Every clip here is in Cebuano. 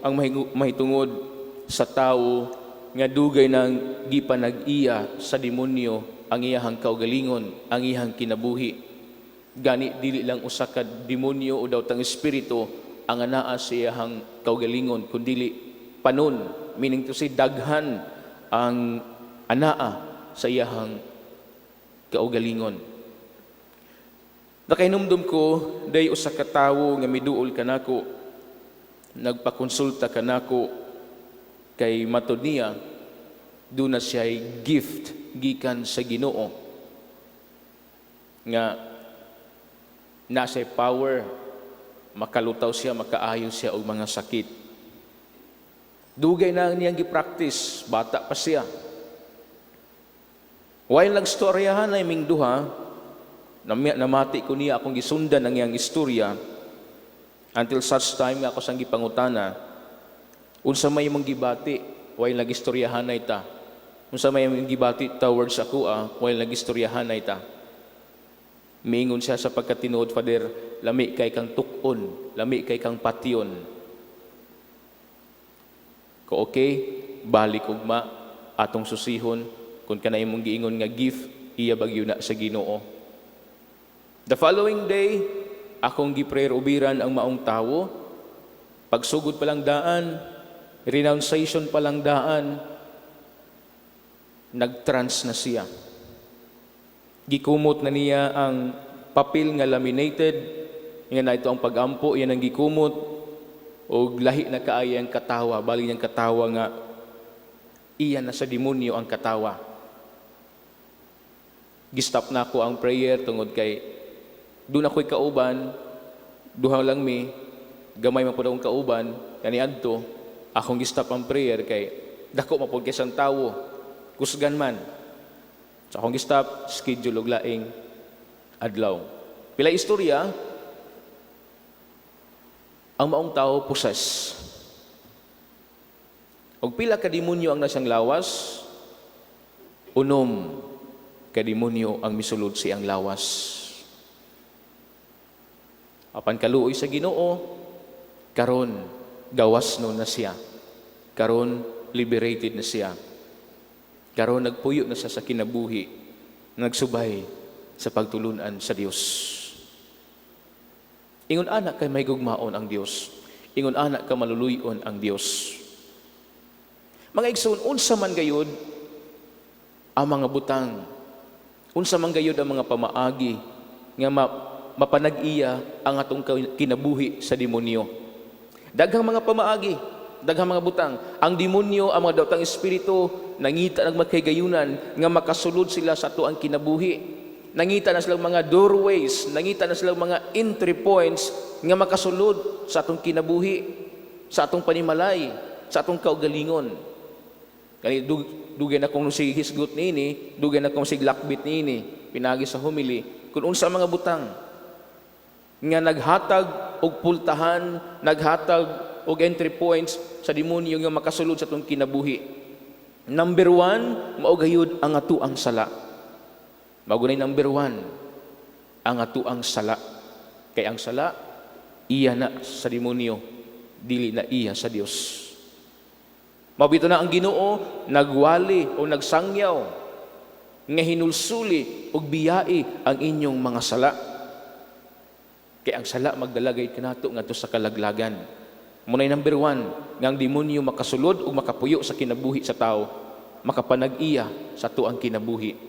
ang mahitungod sa tawo nga dugay nang gipanag-iya sa demonyo ang iyahang kaugalingon, ang iyahang kinabuhi. Gani dili lang usa ka demonyo o daotang espiritu ang anaa sa iyahang kaugalingon, kundili panon, meaning to say daghan ang anaa sa iyahang kaugalingon. Nakahinumdum ko day usa ka tawo nga miduol kanako, nagpakonsulta kanako kay matod niya duna siya gift gikan sa Ginoo nga nasa power, makalutaw siya, makaayo siya og mga sakit. Dugay na niyang gi-practice, bata pa siya. While nagstoryahan ay ming duha, namati ko niya, akong gisundan ang iyang istorya until such time nga ako sang gipangutana, "Unsa may imong gibati while nagistoryahan ay ta? Unsa may imong gibati towards ako while nagistoryahan ay ta?" Miingon siya, "Sa pagkatinuod, Father, lami kay kang tuk-on, lami kay kang patyon." Ko, "Okay, balik ugma, atong susihon kung kana imong giingon nga gift, iya bagyo na sa Ginoo." The following day, akong gi-prayer ubiran ang maong tawo. Pagsugod pa lang daan, renunciation pa lang daan, nag-trance na siya. Gikumot na niya ang papel nga laminated, nga na ito ang pagampo, yan ang gikumot, og lahi na kaaya ang katawa, bali niyang katawa nga iya na sa demonyo ang katawa. Gistop na ako ang prayer tungod kay doon ako'y kauban, duha lang mi, gamay man pud akong kauban, kani adto, akong gistop ang prayer kay dako man pud kay sang tawo, kusgan man. So akong gistop, schedule og laing adlaw. Pila istorya, ang maong tao possess. Og pila ka demonyo ang nasang lawas? 6 ka demonyo ang misulod siyang lawas. Apan kaluoy sa Ginoo, karon gawas no na siya. Karon liberated na siya. Karon nagpuyo na siya sa kinabuhi, nagsubay sa pagtulunan sa Dios. Ingon ana kay may gugmaon ang Dios. Ingon ana ka maluluyon ang Dios. Mga igsoon, unsa man gayud ang mga butang, unsa man gayud ang mga pamaagi nga mapanag-iya ang atong kinabuhi sa demonyo? Daghang mga pamaagi, daghang mga butang. Ang demonyo, ang mga daotang espiritu, nangita nag magkahigayunan nga makasulod sila sa ato ang kinabuhi. Nangita na silang mga doorways, nangita na silang mga entry points nga makasulod sa atong kinabuhi, sa atong panimalay, sa atong kaugalingon. Kani dugay na kong sig hisgot niini, dugay na kong sig lakbit niini, pinagi sa homily, kung unsa ang mga butang nga naghatag og pultahan, naghatag og entry points sa demonyo nga makasulod sa atong kinabuhi. Number one, mao gayud ang atoang sala. Mao gunay number one, ang atoang sala. Kay ang sala, iya na sa demonyo, dili na iya sa Dios. Mao bitaw na ang Ginoo nagwali o nagsangyaw nga hinulsuli og biyai ang inyong mga sala. Kay ang sala magdala gayud kanato ngadto sa kalaglagan. Muna'y number one, nga ang demonyo makasulod ug makapuyo sa kinabuhi sa tao, makapanag-iya sa atoang kinabuhi.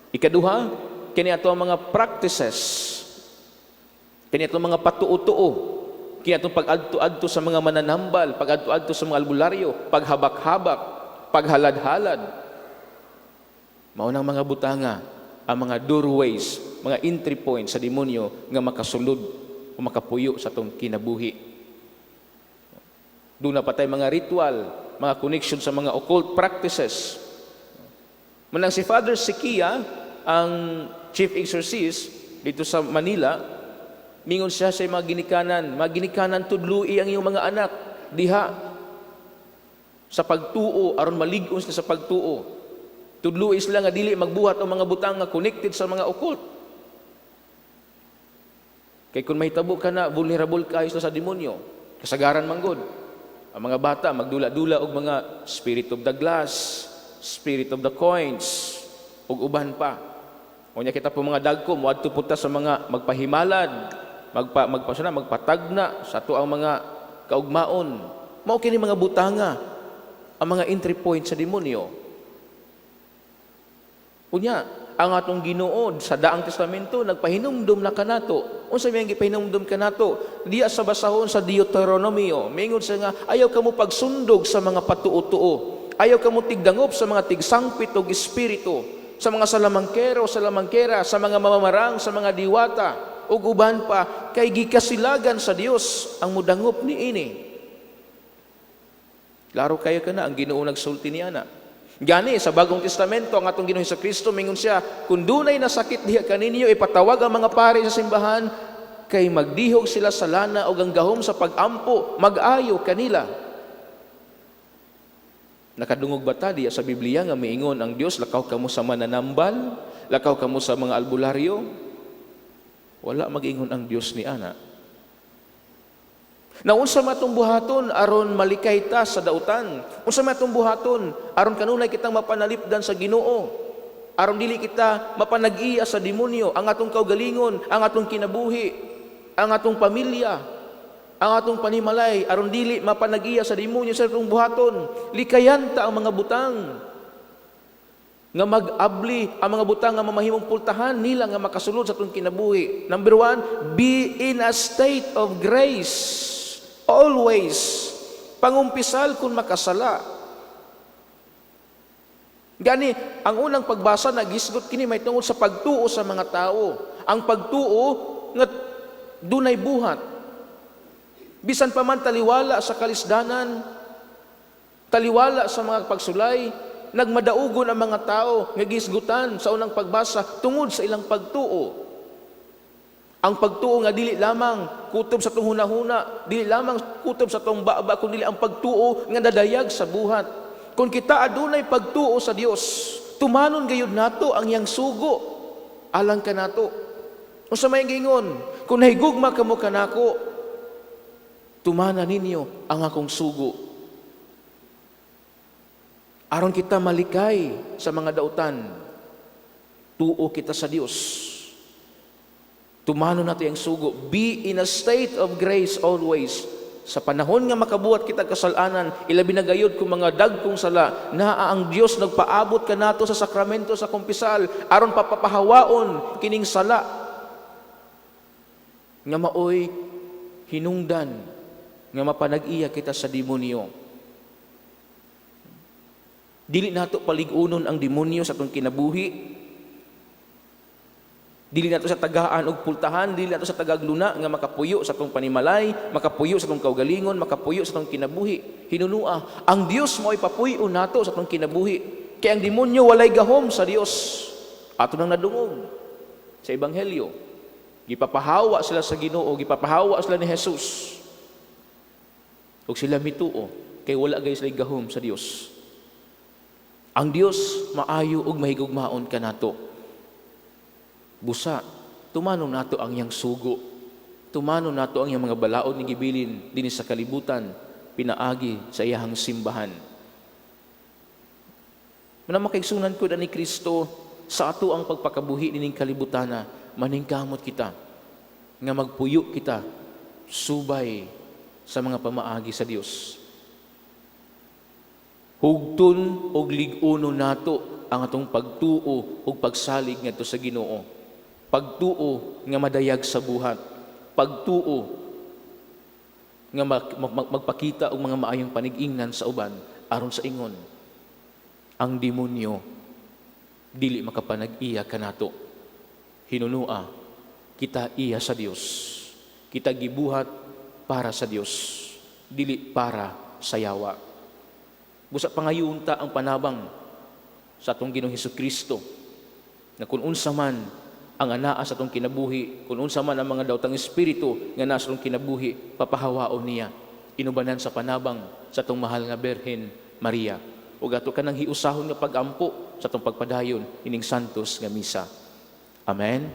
Ikaduha, kini ato ang mga practices, kini ato ang mga patuo-tuo, kini atong pag-adto-adto sa mga mananambal, pag-adto-adto sa mga albularyo, paghabak-habak, paghalad-halad. Mao nang mga butanga, ang mga doorways, mga entry points sa demonyo nga makasulod o makapuyo sa atong kinabuhi. Duna pa tay mga ritual, mga connection sa mga occult practices. Manang si Father Syquia, ang chief exorcist dito sa Manila, mingon siya sa mga ginikanan, "Tudlui ang iyong mga anak diha sa pagtuo aron malig-on sila sa pagtuo. Tudlui sila nga dili magbuhat og mga butang nga connected sa mga occult. Kay kung mahitabo ka na, vulnerable kayo sa demonyo. Kasagaran man gud. Ang mga bata magdula-dula og mga spirit of the glass, spirit of the coins, ug uban pa. Unya kita po mga dagko, moadto po ta sa mga magpahimalad, magpasuna, magpatagna sa ato ang mga kaugmaon. Mao kini mga butanga ang mga entry point sa demonyo. Unya, ang atong Ginoo sa Daang Testamento nagpahinumdum na kanato. Unsa may gipahinumdum kanato? Diya sa basahon sa Deuteronomio, mingon siya nga ayaw kamo pagsundog sa mga patuo-tuo. Ayaw kamo tigdangop sa mga tigsangpit og espiritu, sa mga salamangkero, salamangkera, sa mga mamamarang, sa mga diwata, ug uban pa, kay gikasilagan sa Dios ang mudangop niini. Klaro kayo kana ang Ginoo nagsulti niya na. Gani sa Bagong Testamento ang atong Ginoo Kristo, mingon siya, kung dunay nasakit diha kaninyo, ipatawag ang mga pari sa simbahan kay magdihog sila sa lana og ang gahom sa pag-ampo mag-ayo kanila. Nakadungog ba ta diya sa Biblia nga miingon ang Dios, lakaw kamo sa mananambal, lakaw kamo sa mga albularyo? Wala mag-ingon ang Dios ni ana. Na unsa man atong buhaton aron malikay ta sa dautan? Unsa man atong buhaton aron kanunay kitang mapanalipdan sa Ginoo? Aron dili kita mapanag-iya sa demonyo, ang atong kaugalingon, ang atong kinabuhi, ang atong pamilya, ang atong panimalay, aron dili mapanag-iya sa demonyo sa atong buhaton. Likayan ta ang mga butang nga mag-abli, ang mga butang nga mamahimong pultahan nila nga makasulod sa atong kinabuhi. Number one, be in a state of grace. Always. Pangumpisal kung makasala. Gani, ang unang pagbasa nagisgot kini may tungod sa pagtuo sa mga tao. Ang pagtuo nga dunay buhat. Bisan pa man taliwala sa kalisdanan, taliwala sa mga pagsulay, nagmadaugon ang mga tao nga gisgutan sa unang pagbasa tungod sa ilang pagtuo. Ang pagtuo nga dili lamang kutob sa atong hunahuna, dili lamang kutob sa atong baba, kundi ang pagtuo nga nadayag sa buhat. Kung kita adunay pagtuo sa Dios, tumanon gayud nato ang iyang sugo alang kanato. Unsa may giingon? Kung nahigugma kamo kanako, tumana ninyo ang akong sugo. Aron kita malikay sa mga dautan, tuo kita sa Dios. Tumano nato ang sugo. Be in a state of grace always. Sa panahon nga makabuhat kita kasalanan, ilabi na gayud kung mga dagkong sala, naa ang Dios nagpaabot kanato sa sakramento sa kumpisal aron papahawaon kining sala nga maoy hinungdan nga mapanag-iya kita sa demonyo. Dili nato palig-unon ang demonyo sa atong kinabuhi. Dili nato sa tagaan og pultahan, dili nato sa tagagluna nga makapuyo sa atong panimalay, makapuyo sa atong kaugalingon, makapuyo sa atong kinabuhi. Hinunua, ang Dios mo'y papuyo nato sa atong kinabuhi. Kay ang demonyo walay gahom sa Dios. Ato nang nadungog sa Ebanghelyo. Gipapahawa sila sa Ginoo, gipapahawa sila ni Jesus. Ug sila mituo kay wala gay sila gahom sa Dios. Ang Dios maayo ug mahigugmaon kanato. Busa, tumanon nato ang iyang sugo. Tumanon nato ang iyang mga balaod ni gibilin dinhi sa kalibutan, pinaagi sa iyahang simbahan. Mga makaigsunan ko ni Kristo, sa ato ang pagpakabuhi nining kalibutana, maningkamot kita nga magpuyo kita subay sa mga pamaagi sa Dios. Hugton og lig-uno nato ang atong pagtuo ug pagsalig ngadto sa Ginoo. Pagtuo nga madayag sa buhat. Pagtuo nga magpakita og mga maayong panig-ingnan sa uban aron sa ingon ang demonyo dili makapanag-iya kanato. Hinunua, kita iya sa Dios. Kita gibuhat para sa Dios, dili para sa yawa. Busa pangayoon ta ang panabang sa atong Ginoong Hesus Kristo na kung unsa man ang anaa sa atong kinabuhi, kung unsa man ang mga daotang espiritu nga naa sa atong kinabuhi, papahawaon niya inubanan sa panabang sa atong mahal nga Birhen Maria. Ug ato kanang hiusahon nga pagampo sa atong pagpadayon ining santos nga misa. Amen.